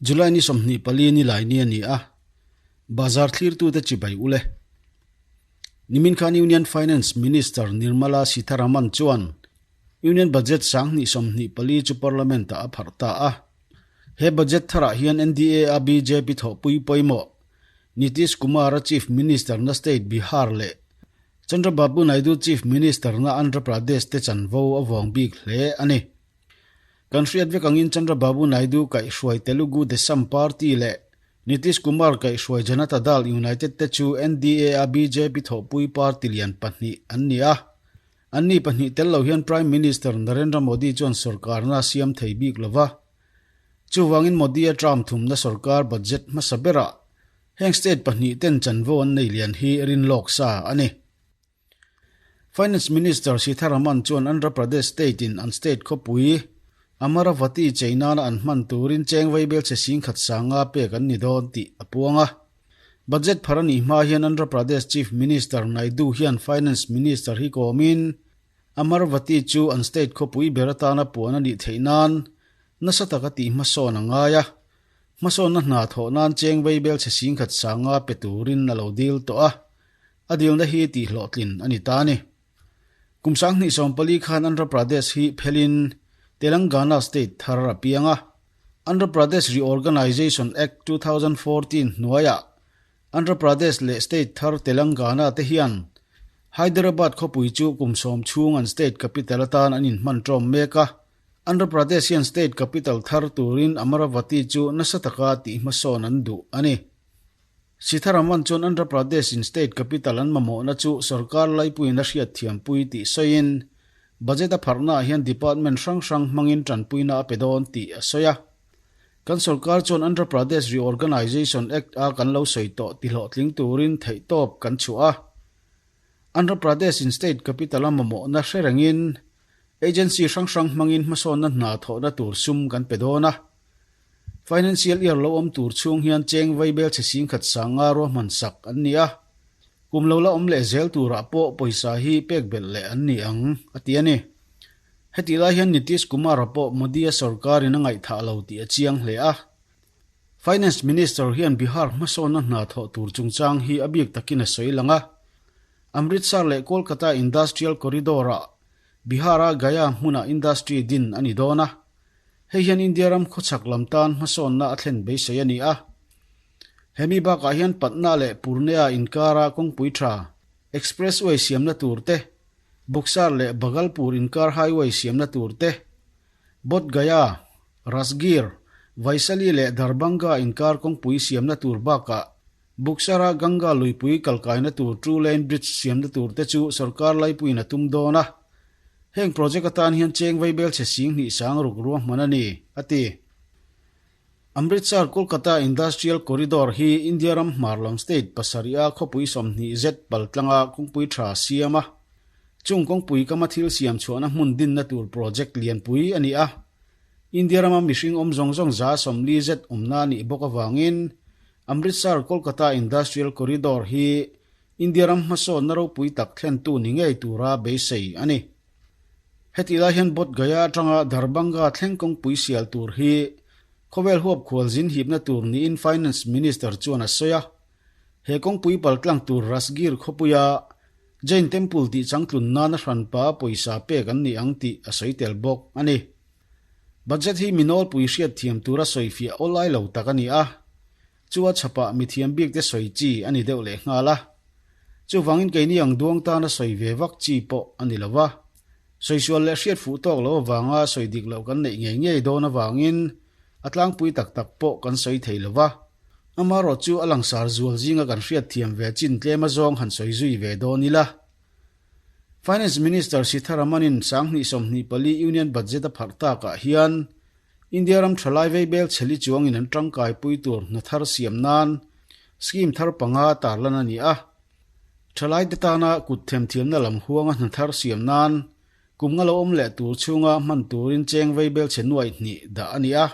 July ni 24 ni lai ni a ni a, bazar thlirtute chibai ule. Nimin khan Union Finance Minister Nirmala Sitharaman chuan Union Budget 2024 chu Parliament-ah a pharh ta a. He budget tharah hian NDA a bjp thawhpui pawimawh Nitish Kumar-a Chief Minister na state Bihar leh Chandrababu Naidu Chief Minister na Andhra Pradesh te chanvo a vawng bik hle a ni. Kan hriat vek angin Chandrababu Naidu kaihhruai Telugu Desam Party leh Nitish Kumar kaihhruai Janata Dal United te chu NDA a bjp thawhpui party lian pahnih an ni a. Anni pahnih tel lo hian Prime Minister Narendra Modi chuan sorkarna a siam thei bik lo va. Chuvangin Modi-a term thumna sorkar budget hmasa berah heng state pahnih ten chanvo an nei lian hi rinlawk sa a ni. Finance Minister Sitharaman chuan Andhra Pradesh state in an state khawpui Amaravati chei nana an hman turin cheng vaibel chhe singkhat sanga pek an ni dawn tih a puang a. Budget phar a nih hma hian Andhra Pradesh Chief Minister Naidu hian Finance Minister hi kawmin Amaravati chu an state khawpui ber atana puan a nih theih nan nasa taka tih hmasawn a ngai a. Hmasawnna hna thawh nan cheng vaibel chhe singkhat sanga pe turin a lo dil tawh a. A dilna hi tihhlawhtlin a ni ta a ni. Kum 2014 khan Andhra Pradesh hi phelin Telangana state thar a piang a. Andhra Pradesh Reorganisation Act 2014 hnuaiah Andhra Pradesh leh state thar Telangana te hian Hyderabad khawpui chu kum sawm chhung an state capital atan an inhman ṭawm mek a. Andhra Pradesh hian state capital thar turin Amaravati chu nasa taka tihhmasawn an duh a ni. Sitharaman chuan Andhra Pradesh in state capital an mamawhna chu sorkar laipuiin a hriatthiampui tih sawiin, budget a pharhnaah hian department hrang hrang hmangin tanpuina a pe dawn tih a sawi a. Kan sorkar chuan Andhra Pradesh Reorganisation Act a kan lo sawi tawh tihlawhtling turin theihtawp kan chhuah a. Andhra Pradesh in state capital a mamawhna hre rengin agency hrang hrang hmangin hmasawnna hna thawhna tur sum kan pe dawn a. Financial year lo awm tur chhung hian cheng vaibel chhe singkhat sanga ruahman sak an ni a, kum lo la awm leh zel turah pawh pawisa hi pek belh leh an ni ang, a ti a ni. Hetih lai hian Nitish Kumar-a pawh Modi-a sorkarin a ngaihthah lo tih a chiang hle a. Finance Minister hian Bihar hmasawnna hna thawh tur chungchang hi a bik takin a sawi lang a. Amritsar leh Kolkata Industrial Corridor-ah Bihar-a Gaya hmunah industry din a ni dawn a. Hei hian India ram khawchhak lam tan hmasawnna a thlen beisei a ni a. Hemi bakah hian Patna leh Purnea inkara kawngpui tha, expressway siamna tur te, Buxar leh Bhagalpur inkar highway siamna tur te, Bodh Gaya, Rajgir, Vaishali leh Darbhanga inkar kawngpui siamna tur bakah Buxar-a Ganga luipui kalkaina tur two lane bridge siamna tur te chu sorkar laipuiin a tum dawn a. Heng project atan hian cheng vaibel chhe sing hnih sang ruk ruahman a ni, a ti. Amritsar Kolkata Industrial Corridor hi India ram hmar lam state pasarih a khawpui 20 zet paltlanga kawngpui tha siam a. Chung kawngpui kama thil siam chhuahna hmun dinna tur project lianpui a ni a. India rama mihring awm zawng zawng 40 zet awmna a nih bawk avangin Amritsar Kolkata Industrial Corridor hi India ram hmasawnna ropui tak thlentu ni ngei tura beisei a ni. Hetih lai hian Bodh Gaya atanga Darbhanga thleng kawngpui sial tur hi khawvel huap khual zin hipna tur niin Finance Minister chuan a sawi a. He kawngpui paltlang tur Rajgir khawpuia Jain Temple tih changtlun nana hranpa pawisa pek an ni ang tih a sawi tel bawk a ni. Budget hi mi nawlpui hriatthiam tura sawifiah awlai lo tak a ni a. Chu a chhapah mithiam bikte sawi chi a ni deuh leh nghal a. Chuvangin keini ang duang tana sawi ve vak chi pawh a ni lo va. Sawi sual leh hriat fuh tawk lo avanga sawi dik loh kan neih ngei ngei dawn avangin a tlangpui tak tak pawh kan sawi thei lo va. Amaherawh chu a langsar zual zinga kan hriatthiam ve chin tlem azawng han sawi zui ve dawn ila. Finance Minister Sitharaman-in 2024 Union Budget a pharh takah hian India ram thalai veibel chheli chuangin an tangkaipui tur hna thar siam nan scheme thar panga tarlan a ni a. Thalaite tana kut themthiamna lam huanga hna thar siam nan kum nga lo awm leh tur chhunga hman turin cheng veibel chhe nuai hnih dah a ni a.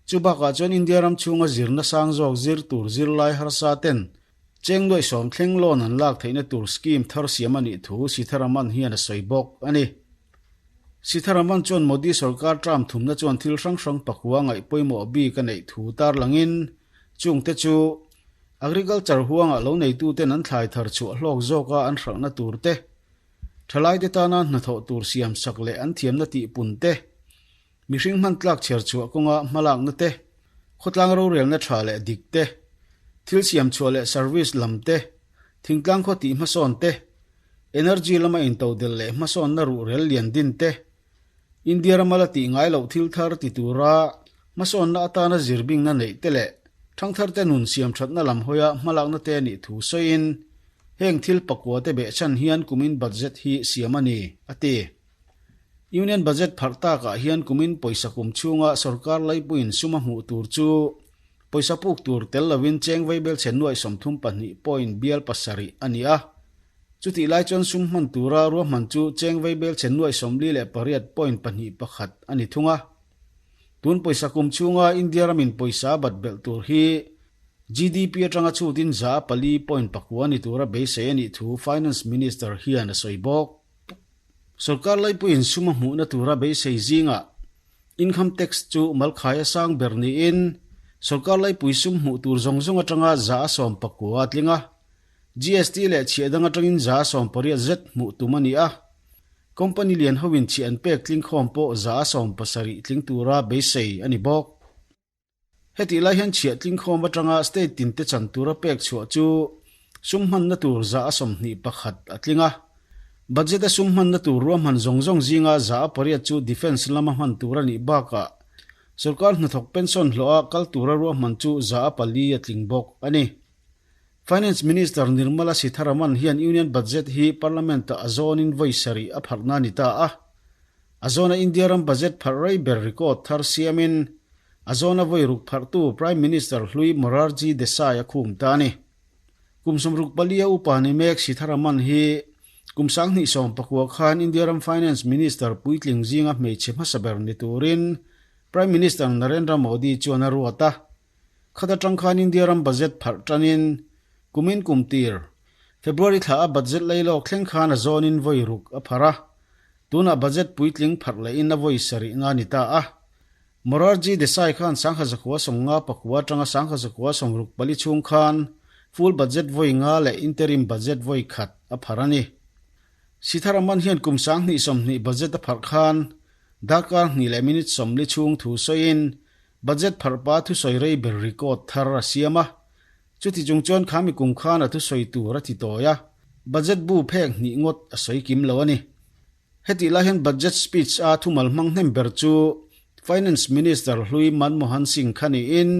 Chu bakah chuan India ram chhunga zirna sang zawk zir tur zirlai harsa ten cheng nuai sawm thleng loan an lak theihna tur scheme thar siam a nih thu Sitharaman hian a sawi bawk a ni. Sitharaman chuan Modi sorkar term thumna chuan thil hrang hrang pakua ngaih pawimawh bik a neih thu tarlangin chungte chu Agriculture huangah lo neituten an thlai thar chhuah hlawk zawka an hralhna tur te, thalaite tana hnathawh tur siamsak leh an thiamna tihpun te, mihring hman tlak chhiar chhuah kawnga hmalakna te, khawtlang rorelna tha leh dik te, thil siam chhuah leh service lam te, thingtlang khaw tih hmasawn te, energy lama intodelh leh hmasawnna ruhrel lian din te, India rama la tih ngai loh thil thar ti tura hmasawnna atana zirbingna neih te leh thangtharte nun siam thatna lam hawia hmalakna te nih thu sawiin heng thil pakua te behchhan hian kumin budget hi siam a ni, a ti. Union Budget pharh takah hian kumin pawisa kum chhunga sorkar laipuiin sum a hmuh tur chu pawisa puk tur tel lovin cheng vaibelchhe nuaih 32 point bial pasarih a ni a. Chutih lai chuan sum hman tura ruahman chu cheng vaibelchhe nuaih 48 point pahnih pakhat a ni thung a. Tun pawisa kum chhunga India ramin pawisa a bat belh tur hi GDP atanga chhutin 4% point pakua ni tura beisei a nih thu Finance Minister hian a sawi bawk. Sorkar laipuiin sum a hmuhna tura beisei zingah Income Tax chu malkhaia sang ber niin sorkar laipui sum hmuh tur zawng zawng atanga 110% a tling a. GST leh chhiah dang atangin 80% zet hmuh tum a ni a. Company lian hoin chhiah an pek tlingkhawm pawh 70% tling tura beisei a ni bawk. Hetih lai hian chhiah tlingkhawm atanga state tinte chan tura pek chhuah chu sum hmanna tur 21% a tling a. Budget-a sum hmanna tur ruahman zawng zawng zinga 8% chu defence lama hman tur a nih bakah sorkar hnathawk pension hlawha kal tura ruahman chu 4% a tling bawk a ni. Finance Minister Nirmala Sitharaman hian Union Budget hi Parliament-ah a zawnin vawi sarih a pharhna a ni ta a. A zawna India ram budget pharh rei ber record thar siamin a zawna vawi ruk pharhtu Prime Minister hlui Morarji Desai a khum ta a ni. Kum 64 a upa ni mek Sitharaman hi kum 2019 khan India ram Finance Minister puitling zinga hmeichhe hmasa ber ni turin Prime Minister Narendra Modi chuan a ruat a. Khat atang khan India ram budget pharh tanin kumin kum tir February thla a budget lei lawk thleng khan a zawnin vawi ruk a pharh a. Tunah budget puitling pharh lehin a vawi sarih nga ni ta a. Morarji Desai khan 1959 atanga 1964 chhung khan full budget vawi nga leh interim budget vawi khat a pharh a ni. Sitharaman hian kum 2020 budget a pharh khan darkar hnih leh minute 40 chhung thu sawiin Budget pharhpa thusawi rei ber record thar a siam a, chuti chung chuan khami kum khan a thusawi tur a ti tawi a, budget bu phek hnih ngawt a sawi kim lo a ni. Hetih lai hian budget speech a thumal hmang hnem ber chu Finance Minister hlui Manmohan Singh kha niin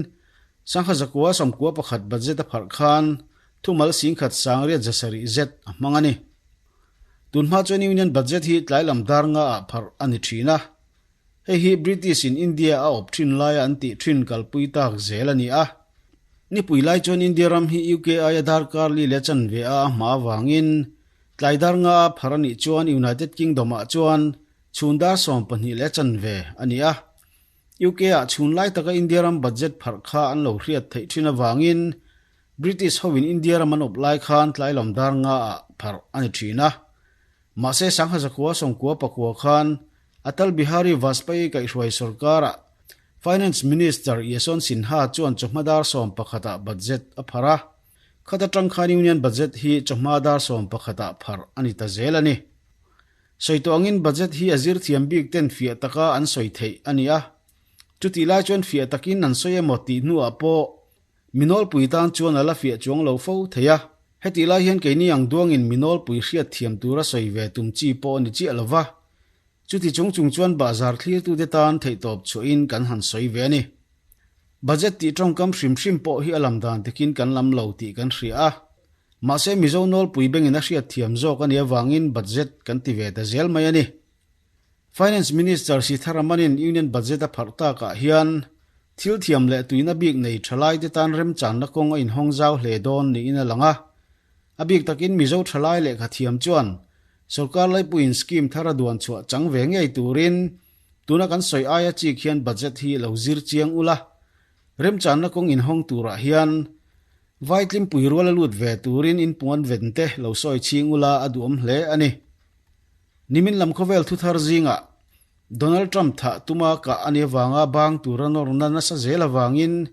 1991 budget a pharh khan thumal singkhat sangriat zasarih zet a hmang a ni. Tunhma chuan Union Budget hi tlailam dar nga ah pharh a ni thin a. Hei hi British in India a awp thin laia an tih thin kalpui tak zel a ni a. Nipui lai chuan India ram hi UK aia darkar li leh chanve a a hma avangin tlai dar nga a phar a nih chuan United Kingdom ah chuan chhun dar 12 leh chanve a ni a. UK ah chhun lai taka India ram budget pharh kha an lo hriat theih thin avangin British hoin India ram an awp lai khan tlai lam dar nga ah pharh a ni thin a. Mahse 1999 khan Atal Bihari Vajpayee kaihhruai sorkarah Finance Minister Yashwant Sinha chuan chawhma dar 11 ah budget a pharh a. Khat atang khan Union Budget hi chawhma dar 11 ah pharh a ni ta zel a ni. Sawi tawh angin budget hi a zir thiam bik ten fiah taka an sawi theih a ni a. Chutih lai chuan fiah takin an sawi emaw tih hnuah pawh Minawlpui tan chuan a la fiah chuang lo fo thei a, hetih lai hian keini ang duangin minawlpui hriat thiam tura sawi ve tum chi pawh a ni chiah lo va. Chuti chung chung chuan bahzar thlirtute tan theihtawp chhuahin kan han sawi ve a ni. Budget tih tawngkam hrim hrim pawh hi a lam dan takin kan lam lo tih kan hria a. Mahse Mizo nawlpui bengin a hriat thiam zawk a nih avangin budget kan ti ve ta zel mai a ni. Finance Minister Sitharaman-in Union Budget a pharh takah hian thil thiam leh tuina bik nei thalaite tan remchanna kawng a inhawng zau hle dawn niin a lang a. A bik takin Mizo thalai lehkha thiam chuan sorkar laipuiin scheme thar a duan chhuah chang ve ngei turin tuna kan sawi aia chik hian budget hi lo zir chiang ula. Remchanna kawng inhawng turah hian Vaitlimpui rual a lut ve turin inpuan vente lo sawi chhing ula a duhawm hle a ni. Nimin lam khawvel thuthar zingah. Donald Trump thah tuma kah a nih avanga bang tura nawrna nasa zel avangin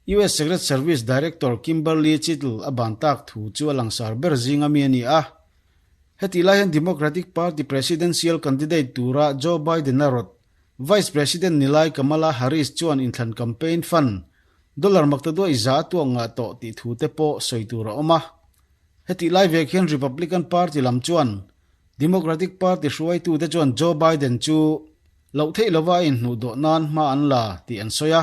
US Secret Service Director Kimberly Cheatle a ban tak thu chu a langsar ber zinga mi a ni a. Hetih lai hian Democratic Party presidential candidate tura Joe Biden-a rawt Vice President ni lai Kamala Harris chuan inthlan campaign fund dollar maktaduai za a tuak ngah tawh tih thu te pawh sawi tur a awm a. Hetih lai vek hian Republican Party lam chuan Democratic Party hruaitute chuan Joe Biden chu loh theih lova a inhnuh dawh nan hma an la tih an sawi a.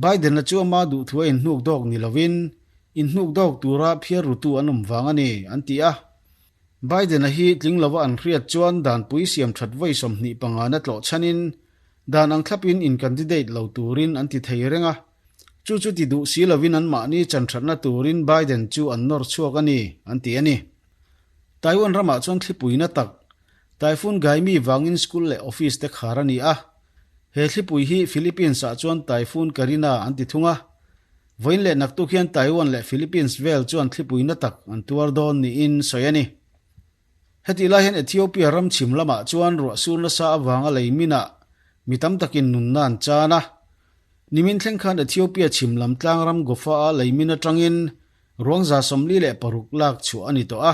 Biden-a chu ama duhthu a inhnuk dawk ni lovin inhnuk dawk tura phiar rutu an awm vang a ni, an ti a. Biden-a hi tling lova an hriat chuan danpui siam that vawi 25 na tlawh chhanin dan ang thlapin in candidate lo turin an ti thei reng a. Chu chu ti duh si lovin anmahni chanthatna turin Biden chu an nawr chhuak a ni, an ti a ni. Taiwan ramah chuan thlipuina tak, Typhoon Gaemi vangin school leh office te khar a ni a. He thlipui hi Philippines-ah chuan Typhoon Carina an ti thung a. Vawiin leh naktuk hian Taiwan leh Philippines vel chuan thlipuina tak an tuar dawn niin sawi a ni. Hetih lai hian Ethiopia ram chhim lamah chuan ruah sur nasa avanga lei minah mi tam takin nunna an chan a. Nimin thleng khan Ethiopia chhim lam tlang ram Gofa-a lei min atangin ruang 46 lak chhuah a ni tawh a,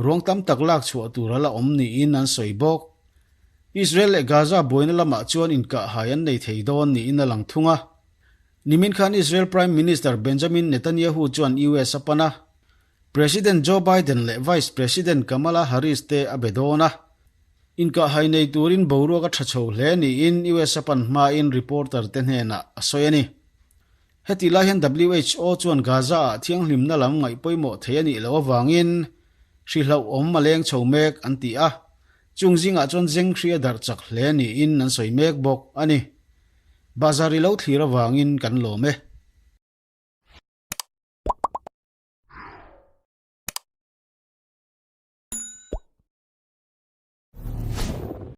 ruang tam tak lak chhuah tur a la awm niin an sawi bawk. Israel leh Gaza buaina lamah chuan inkahhai an nei thei dawn niin a lang thung a. Nimin khan Israel Prime Minister Benjamin Netanyahu chuan US a pan a. President Joe Biden leh Vice President Kamala Harris te a be dawn a. Inkahhai nei turin boruak a tha chho hle niin US a pan hmain reporter te hnenah a sawi a ni. Hetih lai hian WHO chuan Gaza-ah thianghlimna lam ngaih pawimawh thei a nih loh avangin hri hlauhawm a leng chho mek an ti a, chung zingah chuan zeng hri a darh chak hle niin an sawi mek bawk a ni. Bazar i lo thlir avangin kan lawm e.